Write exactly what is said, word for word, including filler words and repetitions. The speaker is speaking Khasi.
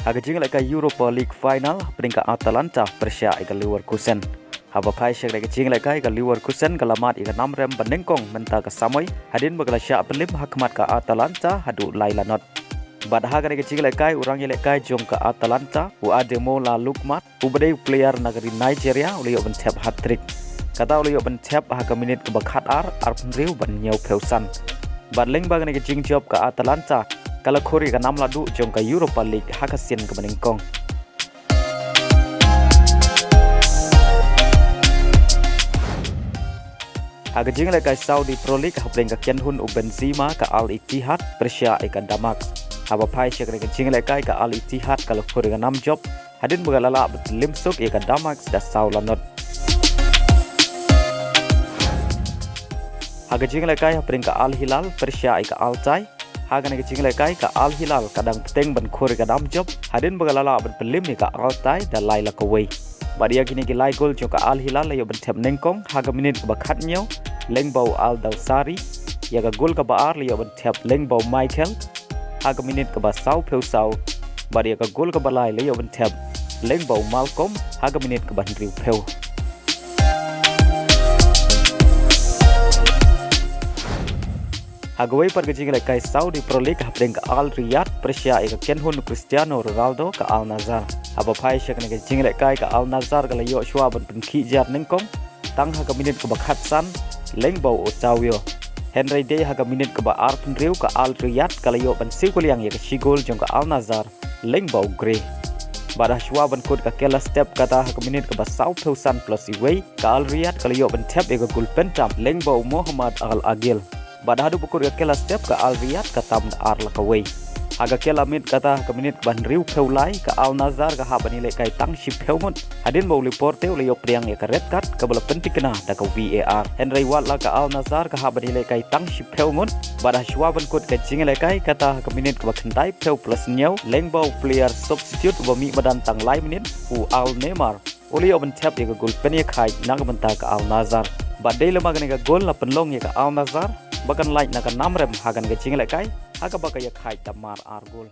Ha ka jingïalehkai Europa League final, hapdeng ka Atalanta pyrshah ïa ka Leverkusen. Haba phai sha ka jingïalehkai, ka Leverkusen ka la mad ïa ka namrem banyngkong mynta ka samoi, hadien ba ka la shah pynlip ha khmat ka Atalanta haduh lai lanot. Bad ha kane ka jingïalehkai, u rangïalehkai jong ka Atalanta, u Ademola Lookman, uba dei u player na ka ri Nigeria, u la ïoh ban thep hat-trick. Kata u la ïoh ban thep ha ka minit kaba khatar, arphew hynriew ban hynñiewphew san. Bad lyngba kane ka jingjop, ka Atalanta ka la khur ïa ka nam laduh jong ka Europa League ha ka sien kaba nyngkong. Ha ka jingïalehkai Saudi Pro League, hapdeng ka kynhun u Benzema, ka Al Ittihad pyrshah ïa ka Damac. Haba phai sha kane ka jingïalehkai, ka Al Ittihad ka la khur ïa ka nam jop, hadien ba ka la lah ban pynlip suk ïa ka Damac da saw lanot. Ha ka jingïalehkai hapdeng ka Al Hilal pyrshah ïa ka Al Ittihad, ha kane ka jingïalehkai, ka Al Hilal ka dang bteng ban khur ïa ka nam jop, hadien ba ka la lah ban pynlip ïa ka Al Ittihad da lai la kawei. Bad ïa kine ki lai gol jong ka Al Hilal la ïoh ban thep nyngkong ha ka minit kaba khathynñiew, lyngba u Al Dawsari, ïa ka gol kaba ar la ïoh ban thep lyngba u Michael ha ka minit kaba sawphew saw, bad ïa ka gol kaba lai la ïoh ban thep lyngba u Malcolm ha ka minit kaba hynriewphew. Ha kawei pat ka jingïalehkai Saudi Pro League, hapdeng ka Al Riyadh pyrshah ïa ka kynhun Cristiano Ronaldo, ka Al Nassr. Haba phai sha kane ka jingïalehkai, ka Al Nassr ka la ïoh shuwa ban pynkhih jar nyngkong tang ha ka minit kaba khatsan, lyngba u Otavio. Hynrei dei ha ka minit kaba arphew hynriew, ka Al Riyadh ka la ïoh ban siew kylliang ïa ka shi gol jong ka Al Nassr lyngba u Gray. Bad ha shuwa ban kut ka kylla step, kata ha ka minit kaba sawphew san plus iwei, ka Al Riyadh ka la ïoh ban thep ïa ka gol pyntam lyngba u Mohamed Al Agil. Bad haduh ba kut ka kylla step, ka Al Riyadh ka tam da ar la kawei. Ha ka kylla miet, kata ha ka minit kaba hynriewphew lai, ka Al Nassr ka hap ban ïalehkai tang shiphew ngut, hadien ba u Laporte u la ïoh pdiang ïa ka red card kaba la pynthikna da ka V A R. Hynrei watla ka Al Nassr ka hap ban ïalehkai tang shiphew ngut, bad ha shuwa ban kut ka jingïalehkai, kata ha ka minit kaba khyndaiphew plus hynñiew, lyngba u player substitute uba mih madan tang lai minit, u Al Neymar, u la ïoh ban thep ïa ka gol pynïakhaid na ka bynta ka Al Nassr. Bad dei lem ma kane ka gol la pynlong ïa ka Al Nassr ba kan lait na ka namrem ha kane ka jingïalehkai, ha kaba ka ïakhaid da mar ar gol.